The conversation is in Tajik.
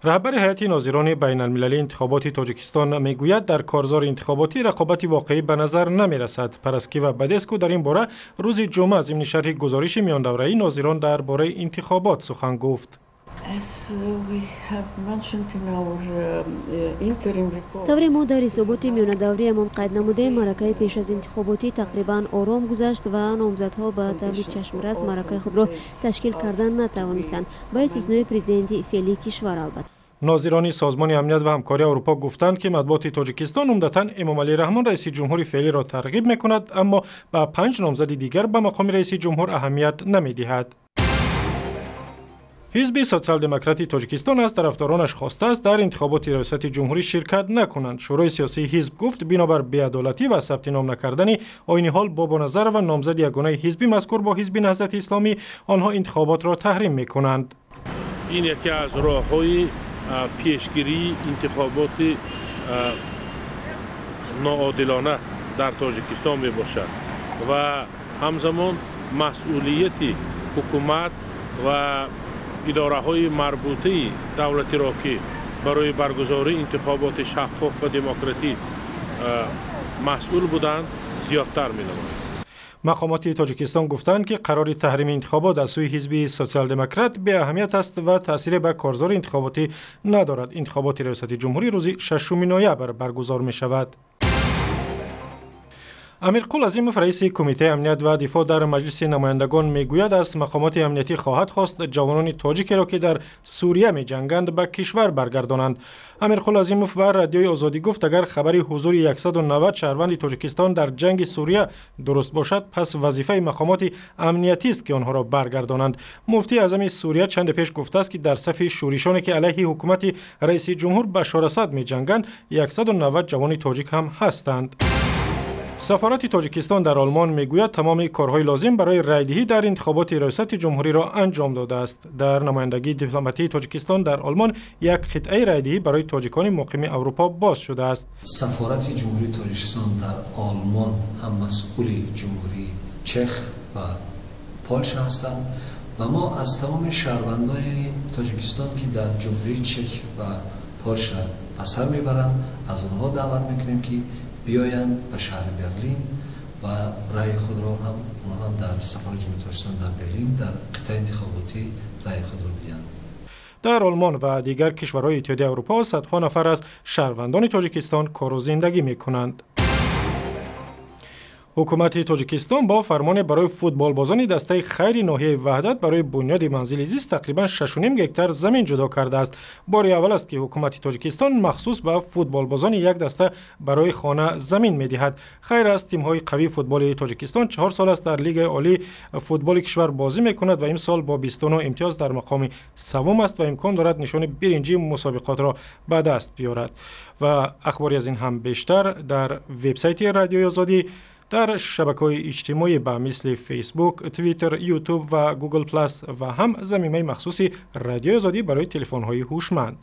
Раҳбари ҳайати нозирони байналмилалии интихоботи Тоҷикистон мегӯяд, дар корзори интихоботӣ рақобати воқеӣ ба назар намерасад. Параскева Бадеску дар ин бора рӯзи ҷумъа зимни шарҳи гузориши миёндавраи нозирон дар бораи интихобот сухан гуфт. Тавре мо дар ҳисоботи миёнадавриямон қайд намудем, маъракаи пеш аз интихоботӣ тақрибан ором гузашт ва номзадҳо ба таври чашмрас маъракаи худро ташкил кардан натавонистанд, ба истиснои президенти феълии кишвар албатта. Нозирони Созмони амният ва ҳамкории Аврупо гуфтанд, ки матбуоти Тоҷикистон умдатан Эмомалӣ Раҳмон, раиси ҷумҳури феълиро тарғиб мекунад, аммо ба 5 номзади дигар ба мақоми раиси ҷумҳур аҳамият намедиҳад. Ҳизби Социал-демократи Тоҷикистон аз тарафдоронаш хостааст, дар интихоботи раёсати ҷумҳурӣ ширкат накунанд. Шӯрои сиёсии ҳизб гуфт, бинобар беадолатӣ ва сабти ном накардани оини ҳол Бобоназарова, номзади ягонаи ҳизби мазкур бо ҳизби Наҳзати Исломӣ, онҳо интихоботро таҳрим мекунанд. Ин яке аз роҳҳои пешгирии интихоботи ноодилона дар Тоҷикистон мебошад ва ҳамзамон масъулияти ҳукумат ва идораҳои марбутаи давлатиро, ки барои баргузории интихоботи шаффоф ва демократӣ масъул буданд, зиёдтар менамояд. Мақомоти Тоҷикистон гуфтанд, ки қарори таҳрими интихобот аз сӯи ҳизби Социал-демократ беаҳамият аст ва таъсире ба корзори интихоботӣ надорад. Интихоботи раёсати ҷумҳурӣ рӯзи 6 ноябр баргузор мешавад. Амирқул Азимов, раиси Кумитаи амният ва дифоъ дар Маҷлиси намояндагон, мегӯяд, аз мақомоти амниятӣ хоҳад хост ҷавонони тоҷикеро, ки дар Сурия меҷанганд, ба кишвар баргардонанд. Амирқул Азимов ба Радиои Озодӣ гуфт, агар хабари ҳузури 190 шаҳрванди Тоҷикистон дар ҷанги Сурия дуруст бошад, пас вазифаи мақомоти амниятист, ки онҳоро баргардонанд. Муфтии аъзами Сурия чанде пеш гуфтааст, ки дар сафи шӯришоне, ки алайҳи ҳукумати раиси ҷумҳур Башор Асад меҷанганд, 190 ҷавони тоҷик ҳам ҳастанд. Сафорати Тоҷикистон дар Олмон мегӯяд, тамоми корҳои лозим барои райдиҳӣ дар интихоботи раёсати ҷумҳуриро анҷом додааст. Дар намояндагии дипломатии Тоҷикистон дар Олмон як қитъаи райдиҳӣ барои тоҷикони муқими Аврупо боз шудааст. Сафорати Ҷумҳурии Тоҷикистон дар Олмон ҳам масъули Ҷумҳурии Чех ва Полша ҳастанд ва мо аз тамоми шаҳрвандони Тоҷикистон, ки дар Ҷумҳурии Чех ва Полша ба сар мебаранд, аз онҳо даъват мекунем, ки биёянд ба шаҳри Берлин ва раъи худро ҳам онҳо ҳам дар сафорати Ҷумҳурии Тоҷикистон дар Берлин дар қитъаи интихоботӣ раъи худро бидиҳанд. Дар Олмон ва дигар кишварҳои Иттиҳоди Аврупо садҳо нафар аз шаҳрвандони Тоҷикистон кору зиндагӣ мекунанд. Ҳукумати Тоҷикистон бо фармоне барои футболбозони дастаи Хайри ноҳияи Ваҳдат барои бунёди манзили зист тақрибан 6,5 гектар замин ҷудо кардааст. Бори аввал аст, ки ҳукумати Тоҷикистон махсус ба футболбозони як даста барои хона замин медиҳад. Хайр аз тимҳои қавии футболи Тоҷикистон 4 сол аст дар Лигаи олии футболи кишвар бозӣ мекунад ва имсол бо 29 имтиёз дар мақоми севум аст ва имкон дорад нишони биринҷии мусобиқотро ба даст биёрад. Ва ахбори аз ин ҳам бештар дар вебсайти Радиои Озодӣ, дар шабакаҳои иҷтимоӣ ба мисли Фейсбук, Твиттер, Ютуб ва Гугл Плас ва ҳам замимаи махсуси Радиои Озодӣ барои телефонҳои ҳушманд.